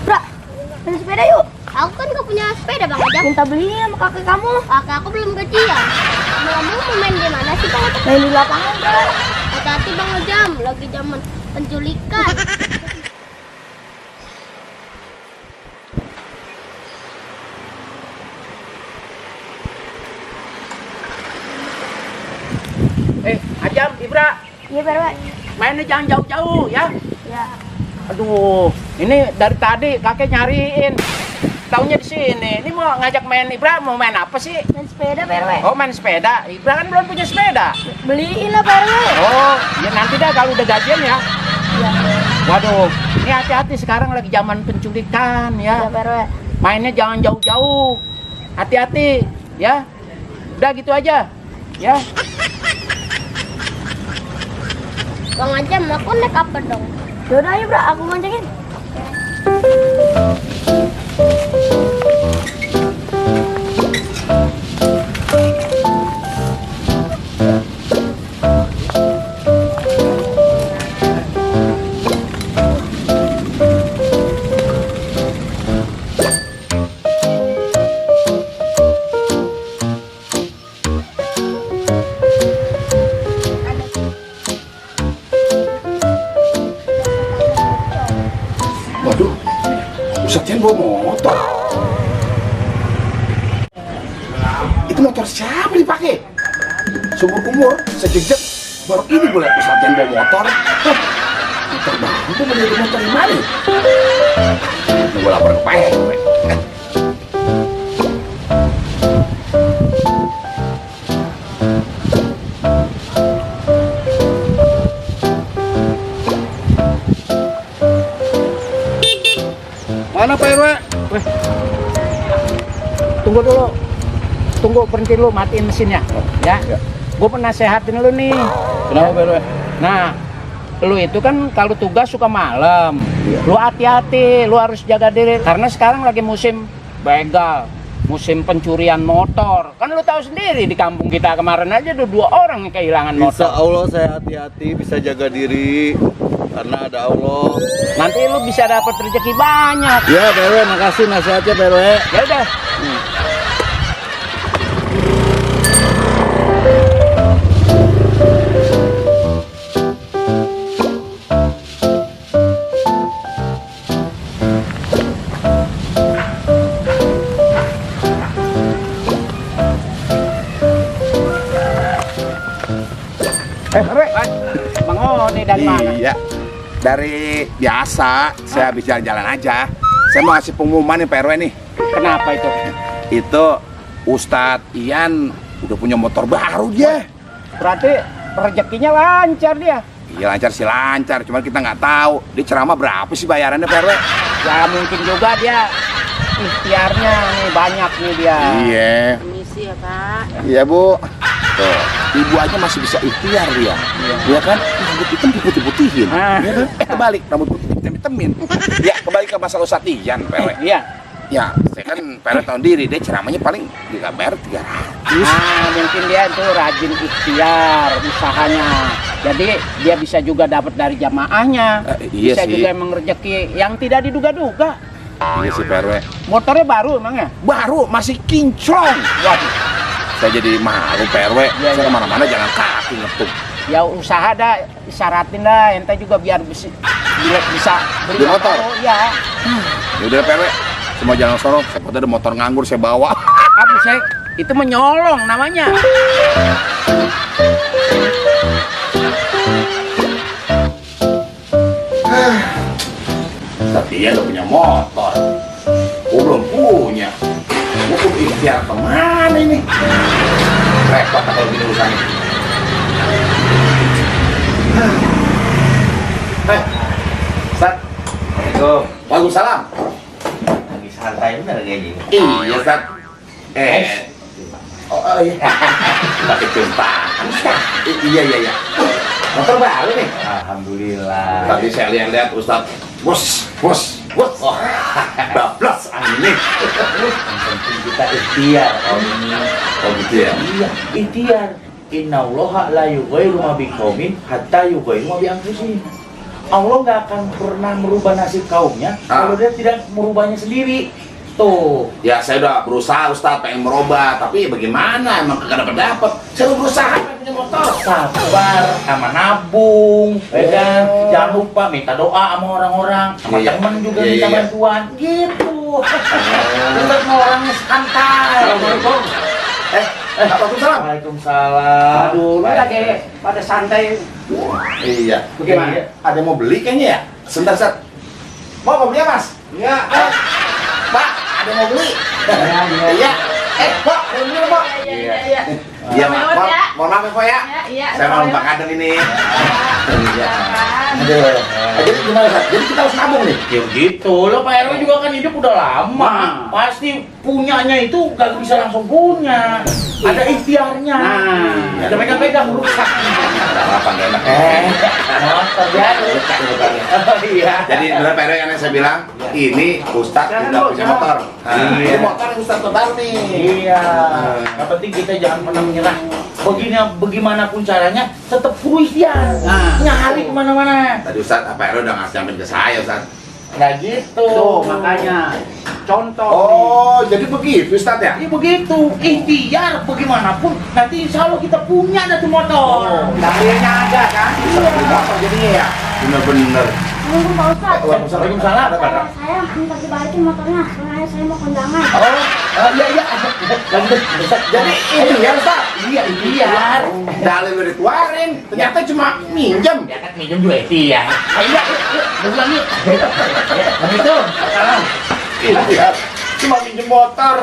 Bra, main sepeda yuk. Aku kan gak punya sepeda Bang Ajak. Minta beliin sama kakek kamu. Kakek aku belum gajian. Kamu mau main di mana sih Bang Ajak? Main di lapangan Bra. Hati-hati Bang Ajak, lagi zaman penculikan. Ajam, Ibra. Iya Bro. Mainnya jangan jauh-jauh ya. Ya. Aduh, ini dari tadi kakek nyariin. Taunya di sini. Ini mau ngajak main Ibra, mau main apa sih? Main sepeda Bro. Oh, main sepeda. Ibra kan belum punya sepeda. Beliin lah Bro. Oh, ya nanti dah kalau udah gajian ya. Iya. Waduh, ini hati-hati sekarang lagi zaman penculikan Iya ya. Bro. Mainnya jangan jauh-jauh. Hati-hati ya. Udah gitu aja. Ya. Bang Ajam, aku naik apa dong? Yaudah ayo Bro, aku goncengin. Waduh, Ustadz bawa motor. Itu motor siapa dipakai? Seumur umur, sejejak baru ini gue liat Ustadz bawa motor. Hah, motor baru tuh beli motor di mana? Gue lapar ke PW. Mana Pak RW? Weh. Tunggu dulu. Tunggu, berhenti dulu, matiin mesinnya. Ya. Gue pernah sehatin lu nih. Kenapa Pak RW? Nah, lu itu kan kalau tugas suka malam. Lu hati-hati, lu harus jaga diri. Karena sekarang lagi musim begal, musim pencurian motor. Kan lu tahu sendiri di kampung kita kemarin aja ada 2 orang yang kehilangan motor. Insya Allah saya hati-hati, bisa jaga diri karena ada Allah. Nanti lu bisa dapat rezeki banyak. Ya PW, makasih nasihatnya PW. Ya udah. RW, Bang Ode dari mana? Iya, dari biasa saya habis jalan-jalan aja. Saya mau ngasih pengumuman nih Pak RW nih. Kenapa itu? Itu Ustadz Ian udah punya motor baru dia. Berarti rezekinya lancar dia. Iya lancar sih lancar, cuman kita nggak tahu dia ceramah berapa sih bayarannya Pak RW. Ya mungkin juga dia ikhtiarnya nih banyak nih dia. Iya. Permisi ya Pak. Iya Bu. Tuh, ibu aja masih bisa ikhtiar dia. Iya kan? Rambut hitam diputih-putihin. Ah. Iya kan? Kebalik, rambut putih dihitam-hitamin. Ya, kembali ke masalah Ustadz Ian, PW. Iya. Ya, saya kan PW tahun diri, dia ceramahnya paling 3 bayar 300. Nah, mungkin dia itu rajin ikhtiar usahanya. Jadi dia bisa juga dapat dari jamaahnya. Iya bisa sih. juga emang rezeki yang tidak diduga-duga. Iya sih PW. Motornya baru emangnya? Baru, masih kinclong. Waduh. Saya jadi malu PW. Iya, Saya iya. kemana-mana jalan kaki ngetuk. Ya usaha dah, syaratin dah, ente juga biar bisa beli Beli motor? Oh, iya. Ya udah PW. Semua jalan sono, saya ada motor nganggur saya bawa. Apa sih? Itu menyolong namanya. Tapi dia udah punya motor. Gue belum punya. Gue kudu ikhtiar kemana ini? Repot kalau Waalaikumsalam. Lagi santai bener kayaknya. Iya, Ustaz. Oh iya. Pakai tumpang. Iya. Motor baru nih. Alhamdulillah. Tadi saya lihat Ustaz. Bos. Bablas aneh. Yang penting kita ikhtiar om ini. Oh gitu ya. Iya, ikhtiar. Innallaha la yughayyiru ma biqaumin hatta yughayyiru ma bi anfusihim. Allah nggak akan pernah merubah nasib kaumnya kalau dia tidak merubahnya sendiri. Tuh. Ya saya udah berusaha Ustaz pengen merubah, tapi bagaimana emang kagak dapat. Saya udah berusaha pengen punya motor. Sabar, sama nabung, ya kan? Jangan lupa minta doa sama orang-orang, sama Iya. temen juga Iya, minta iya. bantuan, gitu. Kita mau orangnya santai. Assalamualaikum. Waalaikumsalam. Waalaikumsalam. Aduh, lu lagi pada santai. Iya. Bagaimana? Iya. Ada yang mau beli kayaknya ya? Sebentar, Ustaz. Mau beli ya, Mas? Iya. Pak, ada yang mau beli? Iya. Pak, ada yang beli, Pak? Iya. Iya, Pak. Mohon maaf ya, Pak ya. Iya. Saya mau Pak Kadang ini. Iya. Aduh. Jadi gimana, Ustaz? Jadi kita harus nabung nih? Ya gitu, lo Pak RW juga kan hidup udah lama. Nah. Pasti punyanya itu gak bisa langsung punya. Ada ikhtiarnya. Nah. Ada pegang-pegang rusak. Ada apa nggak enak? Motor baru. Oh iya. Jadi benar Pak RW kan yang saya bilang, ini Ustaz Jangan, udah Bu, punya jangan. motor. Nah, Iya. ini motor yang Ustaz baru nih. Iya. Yang penting kita jangan pernah menyerah. Bagaimanapun caranya, tetap perlu ikhtiar. Nah. Nyari kemana-mana. Tadi Ustaz, Pak RW udah ngasih nyampein ke saya, Ustaz. Nah gitu. Tuh, makanya contoh Oh, jadi begitu Ustaz ya? Ini begitu, ikhtiar bagaimanapun nanti insya Allah kita punya ada tuh motor. nih. Dapilnya ada kan? Beli motor jadinya ya? Bener-bener. Tunggu Pak Ustaz. Waalaikumsalam. Ada Pak? Saya minta dibalikin motornya, soalnya saya mau kondangan. Iya. Lanjut. Jadi ini ya Ustaz? Iya, ikhtiar. Dalil udah dikeluarin, ternyata cuma minjem. Ya kan minjem juga ikhtiar. Ayo, yuk, pulang yuk. Assalamualaikum. Salam. Iya, cuma minjem motor.